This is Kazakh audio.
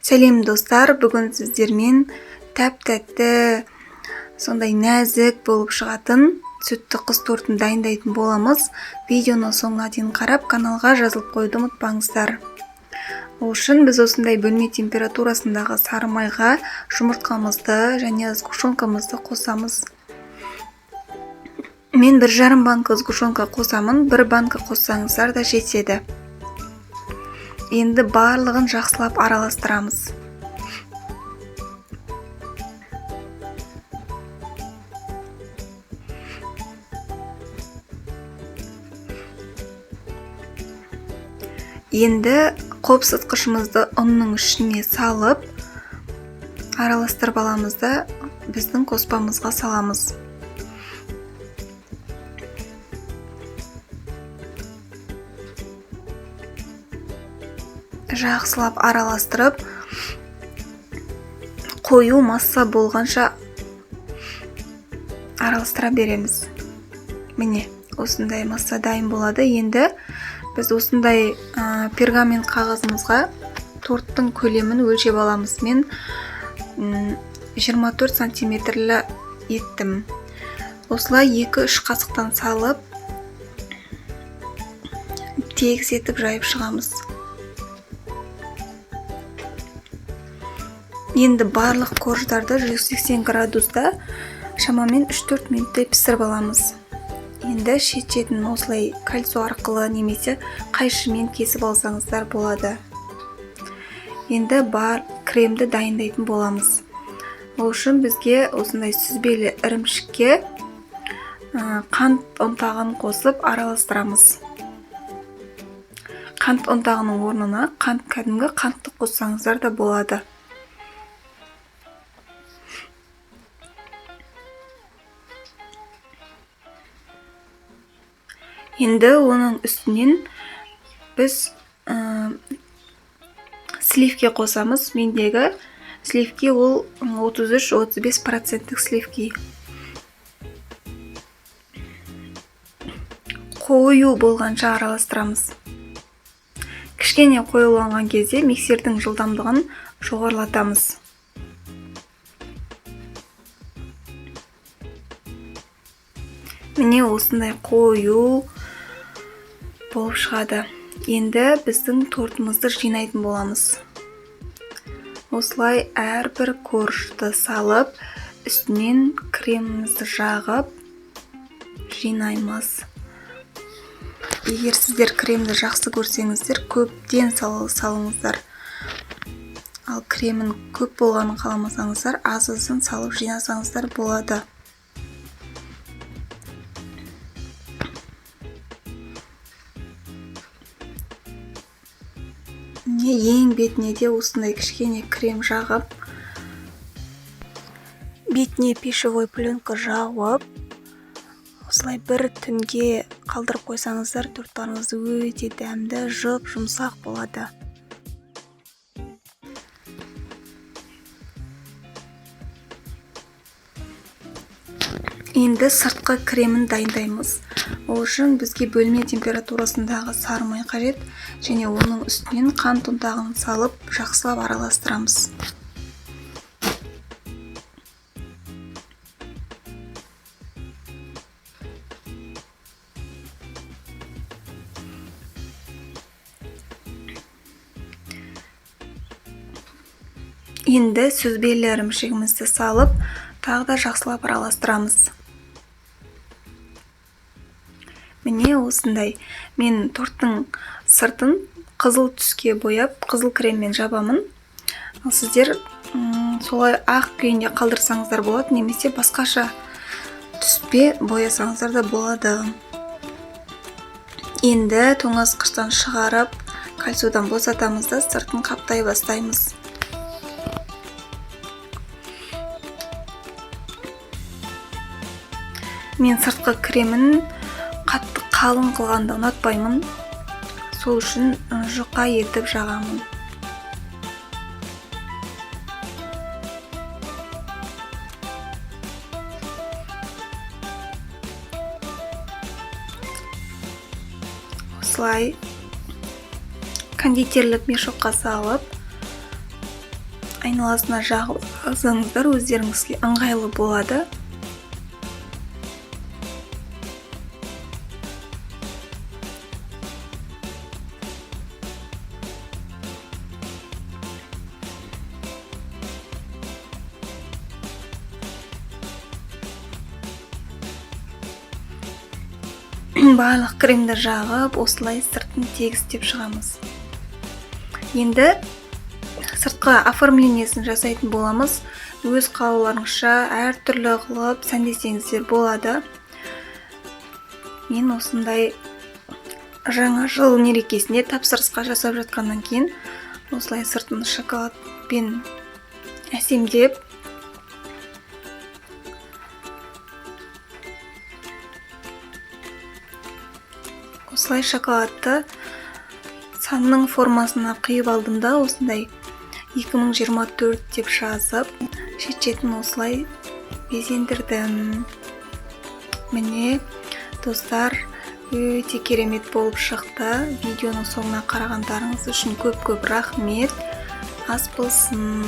Сәлем, достар! Бүгін сіздермен тәп-тәтті, сондай нәзік болып шығатын сүтті қыз тортын дайындайтын боламыз. Видеоны соңына дейін қарап, каналға жазылып қоюды ұмытпаңыздар. Ол үшін біз осындай бөлме температурасындағы сары майға жұмыртқамызды және сгущенкамызды қосамыз. Мен 1,5 банка сгущенка қосамын, бір банка қоссаңыздар да жетеді. Енді барлығын жақсылап араластырамыз. Енді қопсытқышымызды ұнның ішіне салып, араластырып аламыз да, біздің қоспамызға саламыз. Жақсылап араластырып, қою масса болғанша араластыра береміз. Міне, осындай масса дайын болады. Енді біз осындай пергамент қағазымызға торттың көлемін өлшеп аламыз. Мен 24 сантиметрлі еттім. Осылай 2-3 қасықтан салып, тегіс етіп жайып шығамыз. Енді барлық корждарды 180 градуста шамамен 3-4 минуттай пісіріп аламыз. Енді шет-шетін осылай кольцо арқылы немесе қайшымен кесіп алсаңыздар болады. Енді бар кремді дайындайтын боламыз. Ол үшін бізге осындай сүзбелі ірімшікке қант ұнтағын қосып араластырамыз. Қант ұнтағының орнына кәдімгі қантты қоссаңыздар да болады. Енді оның үстінен біз сливки қосамыз. Мендегі сливки ол 33-35 проценттік сливки. Қою болғанша араластырамыз. Кішкене қоюланған кезде миксердің жылдамдығын жоғарылатамыз. Міне, осындай қою болып шығады. Енді біздің тортымызды жинайтын боламыз. Осылай әрбір коржды салып, үстінен кремімізді жағып жинаймыз. Егер сіздер кремді жақсы көрсеңіздер, көптен салыңыздар. Ал кремін көп болғанын қаламасаңыздар, аз-аздан салып жинасаңыздар болады. Міне, ең бетіне де осындай кішкене крем жағып, бетіне пищевой пленка жауып, осылай бір түнге қалдырып қойсаңыздар, торттарыңыз өте дәмді, жұп-жұмсақ болады. Енді сыртқы кремін дайындаймыз. Ол үшін бізге бөлме температурасындағы сары май қажет және оның үстінен қант ұнтағын салып, жақсылап араластырамыз. Енді сүзбелі ірімшігімізді салып, тағы да жақсылап араластырамыз. Міне, осындай. Мен торттың сыртын қызыл түске бояп, қызыл креммен жабамын. Ал сіздер солай ақ күйінде қалдырсаңыздар болады, немесе басқаша түспе боясаңыздар да болады. Енді тоңазытқыштан шығарып, кольцодан босатамыз да, сыртын қаптай бастаймыз. Мен сыртқы кремін қатты қалың қылғанды ұнатпаймын. Сол үшін жұқа етіп жағамын. Осылай кондитерлік мешокқа салып, Айналасына жағып алсаңыздар, өздеріңізге ыңғайлы болады. Барлық кремді жағып, осылай сыртын тегістеп шығамыз. Енді сыртқы оформлениесін жасайтын боламыз. Өз қалауларыңызша әртүрлі қылып сәндесеңіздер болады. Мен осындай жаңа жыл мерекесіне тапсырысқа жасап жатқаннан кейін осылай сыртын шоколадпен әсемдеп, осылай шоколадты санның формасына құйып алдым да, осындай 2024 деп жазып, шет-шетін осылай безендірдім. Міне, достар, өте керемет болып шықты. Видеоның соңына қарағандарыңыз үшін көп-көп рахмет. Ас болсын.